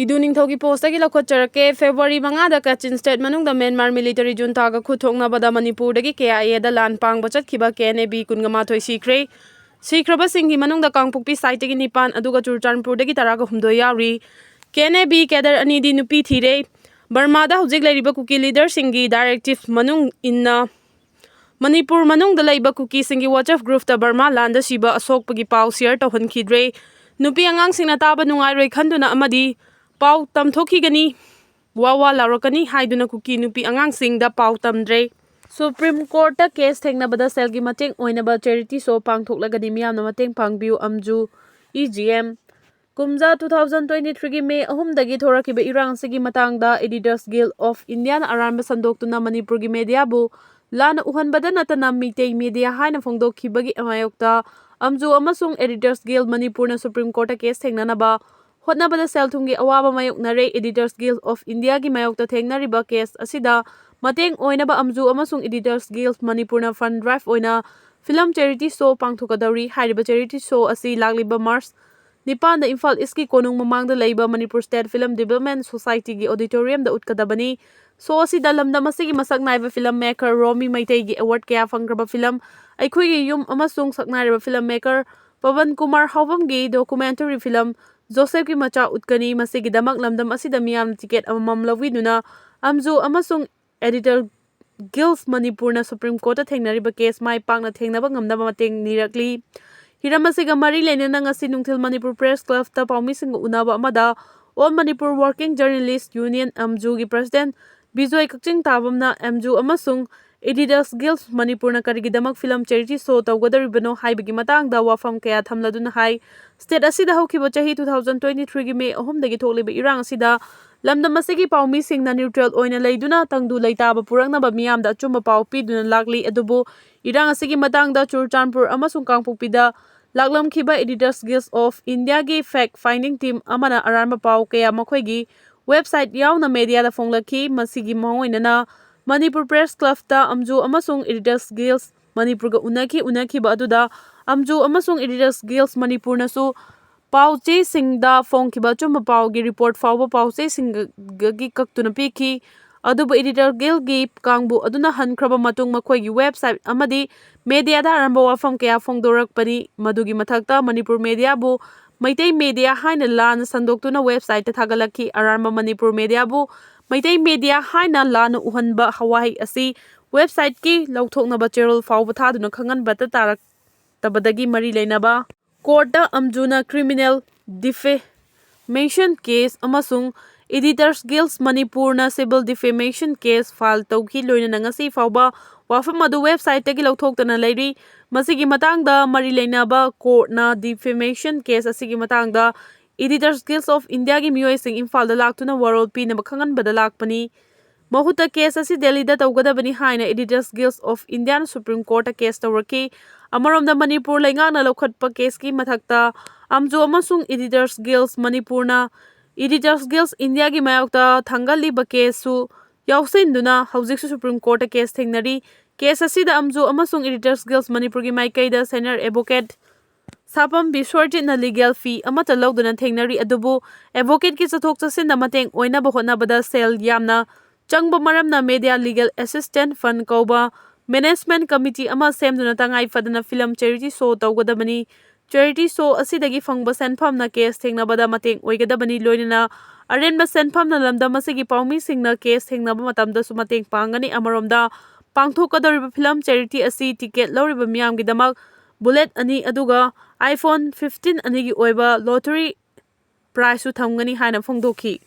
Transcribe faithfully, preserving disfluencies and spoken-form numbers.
ꯏꯗꯨ ꯅꯤꯡꯊꯧꯒꯤ ꯄꯣꯁꯇꯒꯤ ꯂꯧꯈꯠꯆꯔꯛꯀꯦ꯫ ꯐꯦꯕ꯭ꯔꯨꯋꯥꯔꯤ ꯃꯉꯥꯗ ꯀꯥꯆꯤꯟ ꯁ꯭ꯇꯦꯠ ꯃꯅꯨꯡꯗ ꯃ꯭ꯌꯥꯟꯃꯥꯔ ꯃꯤꯂꯤꯇꯔꯤ ꯖꯨꯟꯇꯥꯒ ꯈꯨꯠ ꯊꯣꯛꯅꯕꯗ ꯃꯅꯤꯄꯨꯔꯗꯒꯤ ꯀꯦ ꯑꯥꯏ ꯑꯦꯗ ꯂꯥꯟ ꯄꯥꯡꯕ ꯆꯠꯈꯤꯕ ꯀꯦ ꯑꯦꯟ ꯑꯦ ꯕꯤ ꯀꯨꯟꯒ ꯃꯥꯊꯣꯏ ꯁꯤꯈ꯭ꯔꯦ꯫ ꯁꯤꯈ꯭ꯔꯕꯁꯤꯡꯒꯤ ꯃꯅꯨꯡꯗ ꯀꯥꯡꯄꯣꯛꯄꯤ ꯁꯥꯏꯠꯇꯒꯤ ꯅꯤꯄꯥꯟ, ꯑꯗꯨꯒ ꯆꯨꯔꯆꯥꯟꯄꯨꯔꯗꯒꯤ ꯇꯔꯥꯒ ꯍꯨꯝꯗꯣꯏ ꯌꯥꯎꯔꯤ꯫ ꯀꯦ ꯑꯦꯟ ꯑꯦ ꯕꯤ ꯀꯦꯗꯔ ꯑꯅꯤꯗꯤ ꯅꯨꯄꯤ ꯊꯤꯔꯦ꯫ ꯕꯔꯃꯥꯗ ꯍꯧꯖꯤꯛ ꯂꯩꯔꯤꯕ ꯀꯨꯀꯤ ꯂꯤꯗꯔꯁꯤꯡꯒꯤ ꯗꯥꯏꯔꯦꯛꯇꯤꯞ ꯃꯅꯨꯡ ꯏꯟꯅ ꯃꯅꯤꯄꯨꯔ ꯃꯅꯨꯡꯗ ꯂꯩꯕ ꯀꯨꯀꯤꯁꯤꯡꯒꯤ WhatsApp ꯒ꯭ꯔꯨꯞꯇ ꯕꯔꯃꯥ ꯂꯥꯟꯗ ꯁꯤꯕ ꯑꯁꯣꯛꯄꯒꯤ ꯄꯥꯎ ꯁꯤꯌꯔ ꯇꯧꯍꯟꯈꯤꯗ꯭ꯔꯦ꯫ ꯅꯨꯄꯤ ꯑꯉꯥꯡꯁꯤꯡꯅ ꯇꯥꯕ ꯅꯨꯡꯉꯥꯏꯔꯣꯏ ꯈꯟꯗꯨꯅ ꯑꯃꯗꯤ ꯄꯥꯎ ꯇꯝꯊꯣꯛꯈꯤꯒꯅꯤ, ꯋꯥ ꯋꯥ ꯂꯥꯎꯔꯛꯀꯅꯤ ꯍꯥꯏꯗꯨꯅ ꯀꯨꯀꯤ ꯅꯨꯄꯤ ꯑꯉꯥꯡꯁꯤꯡꯗ ꯄꯥꯎ ꯇꯝꯗ꯭ꯔꯦ꯫ ꯁꯨꯄ꯭ꯔꯤꯝ ꯀꯣꯔꯠꯇ ꯀꯦꯁ ꯊꯦꯡꯅꯕꯗ ꯁꯦꯜꯒꯤ ꯃꯇꯦꯡ ꯑꯣꯏꯅꯕ ꯆꯦꯔꯤꯇꯤ ꯁꯣ ꯄꯥꯡꯊꯣꯛꯂꯒꯅꯤ, ꯃꯤꯌꯥꯝꯅ ꯃꯇꯦꯡ ꯄꯥꯡꯕꯤꯌꯨ꯫ ꯑꯝꯖꯨ, ꯏ ꯖꯤ ꯑꯦꯝ꯫ ꯀꯨꯝꯖꯥ two thousand twenty three ꯒꯤ ꯃꯦ ꯑꯍꯨꯝꯗꯒꯤ ꯊꯣꯔꯛꯈꯤꯕ ꯏꯔꯥꯡ ꯑꯁꯤꯒꯤ ꯃꯇꯥꯡꯗ Editors Guild of Indiaꯅ ꯑꯔꯥꯟꯕ ꯁꯟꯗꯣꯛꯇꯨꯅ ꯃꯅꯤꯄꯨꯔꯒꯤ ꯃꯦꯗꯤꯌꯥꯕꯨ ꯂꯥꯟꯅ ꯎꯍꯟꯕꯗ ꯅꯠꯇꯅ ꯃꯤꯇꯩ ꯃꯦꯗꯤꯌꯥ ꯍꯥꯏꯅ ꯐꯣꯡꯗꯣꯛꯈꯤꯕꯒꯤ ꯃꯥꯌꯣꯛꯇ ꯑꯝꯖꯨ ꯑꯃꯁꯨꯡ Editors Guild ꯃꯅꯤꯄꯨꯔꯅ ꯁꯨꯄ꯭ꯔꯤꯝ ꯀꯣꯔꯠꯇ ꯀꯦꯁ ꯊꯦꯡꯅꯅꯕ ꯍꯣꯠꯅꯕꯗ ꯁꯦꯜ ꯊꯨꯝꯒꯤ ꯑꯋꯥꯕ ꯃꯥꯌꯣꯛꯅꯔꯦ꯫ Editors Guild of Indiaꯒꯤ ꯃꯥꯌꯣꯛꯇ ꯊꯦꯡꯅꯔꯤꯕ ꯀꯦꯁ ꯑꯁꯤꯗ ꯃꯇꯦꯡ ꯑꯣꯏꯅꯕ ꯑꯝꯖꯨ ꯑꯃꯁꯨꯡ Editors Guild ꯃꯅꯤꯄꯨꯔꯅ fund drive ꯑꯣꯏꯅ film charity show ꯄꯥꯡꯊꯣꯛꯀꯗꯧꯔꯤ꯫ ꯍꯥꯏꯔꯤꯕ charity show ꯑꯁꯤ ꯂꯥꯛꯂꯤꯕ ꯃꯥꯔꯆ ꯅꯤꯄꯥꯟꯗ ꯏꯝꯐꯥꯜ ꯏꯁꯀꯤ ꯀꯣꯅꯨꯡ ꯃꯃꯥꯡꯗ ꯂꯩꯕ ꯃꯅꯤꯄꯨꯔ ꯁ꯭ꯇꯦꯠ ꯐꯤꯂꯝ ꯗꯤꯕꯦꯂꯞꯃꯦꯟ ꯁꯣꯁꯥꯏꯇꯤꯒꯤ ꯑꯣꯗꯤꯇꯣꯔꯤꯌꯝꯗ ꯎꯠꯀꯗꯕꯅꯤ꯫ ꯁꯣ ꯑꯁꯤꯗ ꯂꯝꯗꯝ ꯑꯁꯤꯒꯤ ꯃꯁꯛ ꯅꯥꯏꯕ ꯐꯤꯂꯝ ꯃꯦꯀꯔ ꯔꯣꯃꯤ ꯃꯩꯇꯩꯒꯤ ꯑꯦꯋꯥꯔꯗ ꯀꯌꯥ ꯐꯪꯈ꯭ꯔꯕ ꯐꯤꯂꯝ ꯑꯩꯈꯣꯏꯒꯤ ꯌꯨꯝ ꯑꯃꯁꯨꯡ ꯁꯛꯅꯥꯏꯔꯕ film maker Paban Kumar ꯍꯥꯎꯕꯝꯒꯤ documentary film ꯖꯣꯁꯦꯐꯀꯤ ꯃꯆꯥ ꯎꯠꯀꯅꯤ꯫ ꯃꯁꯤꯒꯤꯗꯃꯛ ꯂꯝꯗꯝ ꯑꯁꯤꯗ ꯃꯤꯌꯥꯝꯅ ꯇꯤꯀꯦꯠ ꯑꯃꯃꯝ ꯂꯧꯕꯤꯗꯨꯅ ꯑꯝꯖꯨ ꯑꯃꯁꯨꯡ Editors Guild ꯃꯅꯤꯄꯨꯔꯅ ꯁꯨꯄ꯭ꯔꯤꯝ ꯀꯣꯔꯠꯇ ꯊꯦꯡꯅꯔꯤꯕ ꯀꯦꯁ ꯃꯥꯏ ꯄꯥꯛꯅ ꯊꯦꯡꯅꯕ ꯉꯝꯅꯕ ꯃꯇꯦꯡ ꯅꯤꯔꯛꯂꯤ꯫ ꯍꯤꯔꯝ ꯑꯁꯤꯒ ꯃꯔꯤ ꯂꯩꯅꯅ ꯉꯁꯤ ꯅꯨꯡꯊꯤꯜ ꯃꯅꯤꯄꯨꯔ ꯄ꯭ꯔꯦꯁ ꯀ꯭ꯂꯕꯇ ꯄꯥꯎꯃꯤꯁꯤꯡꯒ ꯎꯅꯕ ꯑꯃꯗ All Manipur Working Journalist Union, ꯑꯝꯖꯨꯒꯤ ꯄ꯭ꯔꯁꯤꯗꯦꯟꯠ ꯕꯤꯖꯣꯏ ꯀꯛꯆꯤꯡ ꯇꯥꯕꯝꯅ ꯑꯝꯖꯨ ꯑꯃꯁꯨꯡ Editors Guild ꯃꯅꯤꯄꯨꯔꯅ ꯀꯔꯤꯒꯤꯗꯃꯛ ꯐꯤꯂꯝ charity show ꯇꯧꯒꯗꯧꯔꯤꯕꯅꯣ ꯍꯥꯏꯕꯒꯤ ꯃꯇꯥꯡꯗ ꯋꯥꯐꯝ ꯀꯌꯥ ꯊꯝꯂꯗꯨꯅ ꯍꯥꯏ, ꯁ꯭ꯇꯦꯠ ꯑꯁꯤꯗ ꯍꯧꯈꯤꯕ ꯆꯍꯤ two thousand twenty three ꯒꯤ ꯃꯦ ꯑꯍꯨꯝꯗꯒꯤ ꯊꯣꯛꯂꯤꯕ ꯏꯔꯥꯡ ꯑꯁꯤꯗ ꯂꯝꯗꯝ ꯑꯁꯤꯒꯤ ꯄꯥꯎꯃꯤꯁꯤꯡꯅ ꯅ꯭ꯌꯨꯇ꯭ꯔꯦꯜ ꯑꯣꯏꯅ ꯂꯩꯗꯨꯅ ꯇꯪꯗꯨ ꯂꯩꯇꯥꯕ ꯄꯨꯔꯛꯅꯕ ꯃꯤꯌꯥꯝꯗ ꯑꯆꯨꯝꯕ ꯄꯥꯎ ꯄꯤꯗꯨꯅ ꯂꯥꯛꯂꯤ꯫ ꯑꯗꯨꯕꯨ ꯏꯔꯥꯡ ꯑꯁꯤꯒꯤ ꯃꯇꯥꯡꯗ ꯆꯨꯔꯆꯥꯟꯄꯨꯔ ꯑꯃꯁꯨꯡ ꯀꯥꯡꯄꯣꯛꯄꯤꯗ ꯂꯥꯛꯂꯝꯈꯤꯕ Editors Guild of Indiaꯒꯤ fact finding team ꯑꯃꯅ ꯑꯔꯥꯟꯕ ꯄꯥꯎ ꯀꯌꯥ ꯃꯈꯣꯏꯒꯤ website ꯌꯥꯎꯅ ꯃꯦꯗꯤꯌꯥꯗ ꯐꯣꯡꯂꯛꯈꯤ꯫ ꯃꯁꯤꯒꯤ ꯃꯑꯣꯡ ꯑꯣꯏꯅꯅ ꯃꯅꯤꯄꯨꯔ ꯄ꯭ꯔꯦꯁ ꯀ꯭ꯂꯕꯇ ꯑꯝꯖꯨ ꯑꯃꯁꯨꯡ Editors Guild ꯃꯅꯤꯄꯨꯔꯒ ꯎꯅꯈꯤ꯫ ꯎꯅꯈꯤꯕ ꯑꯗꯨꯗ ꯑꯝꯖꯨ ꯑꯃꯁꯨꯡ Editors Guild ꯃꯅꯤꯄꯨꯔꯅꯁꯨ ꯄꯥꯎ ꯆꯦꯁꯤꯡꯗ ꯐꯣꯡꯈꯤꯕ ꯑꯆꯨꯝꯕ ꯄꯥꯎꯒꯤ ꯔꯤꯄꯣꯔꯠ ꯐꯥꯎꯕ ꯄꯥꯎ ꯆꯦꯁꯤꯡꯒꯤ ꯀꯛꯇꯨꯅ ꯄꯤꯈꯤ꯫ ꯑꯗꯨꯕꯨ editorial ꯒꯤ ꯀꯥꯡꯕꯨ ꯑꯗꯨꯅ ꯍꯟꯈ꯭ꯔꯕ ꯃꯇꯨꯡ ꯃꯈꯣꯏꯒꯤ ꯋꯦꯕꯁꯥꯏꯠ ꯑꯃꯗꯤ ꯃꯦꯗꯤꯌꯥꯗ ꯑꯔꯥꯟꯕ ꯋꯥꯐꯝ ꯀꯌꯥ ꯐꯣꯡꯗꯣꯔꯛꯄꯅꯤ꯫ ꯃꯗꯨꯒꯤ ꯃꯊꯛꯇ ꯃꯅꯤꯄꯨꯔ ꯃꯦꯗꯤꯌꯥꯕꯨ ꯃꯩꯇꯩ ꯃꯦꯗꯤꯌꯥ ꯍꯥꯏꯅ ꯂꯥꯟꯅ ꯁꯟꯗꯣꯛꯇꯨꯅ ꯋꯦꯕꯁꯥꯏꯠꯇ ꯊꯥꯒꯠꯂꯛꯈꯤ꯫ ꯑꯔꯥꯟꯕ ꯃꯅꯤꯄꯨꯔ ꯃꯦꯗꯤꯌꯥꯕꯨ ꯃꯩꯇꯩ ꯃꯦꯗꯤꯌꯥ ꯍꯥꯏꯅ ꯂꯥꯟꯅ ꯎꯍꯟꯕ ꯋꯥꯍꯩ ꯑꯁꯤ ꯋꯦꯕꯁꯥꯏꯠꯀꯤ ꯂꯧꯊꯣꯛꯅꯕ ꯆꯦꯔꯣꯜ ꯐꯥꯎꯕ ꯊꯥꯗꯨꯅ ꯈꯪꯍꯟꯕꯇ ꯇꯥꯔꯛꯇꯕꯗꯒꯤ ꯃꯔꯤ ꯂꯩꯅꯕ ꯀꯣꯔꯠꯇ ꯑꯝꯖꯨꯅ criminal defamation case ꯑꯃꯁꯨꯡ Editors Guild ꯃꯅꯤꯄꯨꯔꯅ civil defamation case file ꯇꯧꯈꯤ꯫ ꯂꯣꯏꯅꯅ ꯉꯁꯤ ꯐꯥꯎꯕ ꯋꯥꯐꯝ ꯑꯗꯨ ꯋꯦꯕꯁꯥꯏꯠꯇꯒꯤ ꯂꯧꯊꯣꯛꯇꯅ ꯂꯩꯔꯤ꯫ ꯃꯁꯤꯒꯤ ꯃꯇꯥꯡꯗ ꯃꯔꯤ ꯂꯩꯅꯕ ꯀꯣꯔꯠꯅ defamation case ꯑꯁꯤꯒꯤ ꯃꯇꯥꯡꯗ Editors Guild of Indiaꯒꯤ ꯃꯤꯑꯣꯏꯁꯤꯡ ꯏꯝꯐꯥꯜꯗ ꯂꯥꯛꯇꯨꯅ ꯋꯥꯔꯣꯜ ꯄꯤꯅꯕ ꯈꯪꯍꯟꯕꯗ ꯂꯥꯛꯄꯅꯤ꯫ ꯃꯍꯨꯠꯇ case ꯑꯁꯤ ꯗꯦꯜꯂꯤꯗ ꯇꯧꯒꯗꯕꯅꯤ ꯍꯥꯏꯅ Editors Guild of Indiaꯅ Supreme Courtꯇ case ꯇꯧꯔꯛꯈꯤ꯫ ꯑꯃꯔꯣꯝꯗ ꯃꯅꯤꯄꯨꯔ ꯂꯩꯉꯥꯛꯅ ꯂꯧꯈꯠꯄ caseꯀꯤ ꯃꯊꯛꯇ ꯑꯝꯖꯨ ꯑꯃꯁꯨꯡ Editors Guild ꯃꯅꯤꯄꯨꯔꯅ Editors Guild Indiaꯒꯤ ꯃꯥꯌꯣꯛꯇ ꯊꯥꯡꯒꯠꯂꯤꯕ caseꯁꯨ ꯌꯥꯎꯁꯤꯟꯗꯨꯅ ꯍꯧꯖꯤꯛꯁꯨ Supreme Courtꯇ case ꯊꯦꯡꯅꯔꯤ꯫ Case ꯑꯁꯤꯗ ꯑꯝꯖꯨ ꯑꯃꯁꯨꯡ Editors Guild ꯃꯅꯤꯄꯨꯔꯒꯤ ꯃꯥꯏꯀꯩꯗ senior advocate ꯁꯥꯄꯝ ꯕꯤꯁ꯭ꯋꯔꯖꯤꯠꯅ legal fee ꯑꯃꯠꯇ ꯂꯧꯗꯅ ꯊꯦꯡꯅꯔꯤ꯫ ꯑꯗꯨꯕꯨ advocateꯀꯤ ꯆꯠꯊꯣꯛ ꯆꯠꯁꯤꯟꯗ ꯃꯇꯦꯡ ꯑꯣꯏꯅꯕ ꯍꯣꯠꯅꯕꯗ ꯁꯦꯜ ꯌꯥꯝꯅ ꯆꯪꯕ ꯃꯔꯝꯅ Media Legal Assistance Fund ꯀꯧꯕ management committee ꯑꯃ ꯁꯦꯝꯗꯨꯅ ꯇꯉꯥꯏ ꯐꯗꯅ film charity show ꯇꯧꯒꯗꯕꯅꯤ꯫ Charity show ꯑꯁꯤꯗꯒꯤ ꯐꯪꯕ ꯁꯦꯟꯐꯝꯅ case ꯊꯦꯡꯅꯕꯗ ꯃꯇꯦꯡ ꯑꯣꯏꯒꯗꯕꯅꯤ꯫ ꯂꯣꯏꯅꯅ ꯑꯔꯦꯝꯕ ꯁꯦꯟꯐꯝꯅ ꯂꯝꯗꯝ ꯑꯁꯤꯒꯤ ꯄꯥꯎꯃꯤꯁꯤꯡꯅ case ꯊꯦꯡꯅꯕ ꯃꯇꯝꯗꯁꯨ ꯃꯇꯦꯡ ꯄꯥꯡꯒꯅꯤ꯫ ꯑꯃꯔꯣꯝꯗ ꯄꯥꯡꯊꯣꯛꯀꯗꯧꯔꯤꯕ film charity ꯑꯁꯤ ticket ꯂꯧꯔꯤꯕ ꯃꯤꯌꯥꯝꯒꯤꯗꯃꯛ bullet ꯑꯅꯤ ꯑꯗꯨꯒ iPhone fifteen ꯑꯅꯤꯒꯤ ꯑꯣꯏꯕ lottery prizeꯁꯨ ꯊꯝꯒꯅꯤ ꯍꯥꯏꯅ ꯐꯣꯡꯗꯣꯛꯈꯤ꯫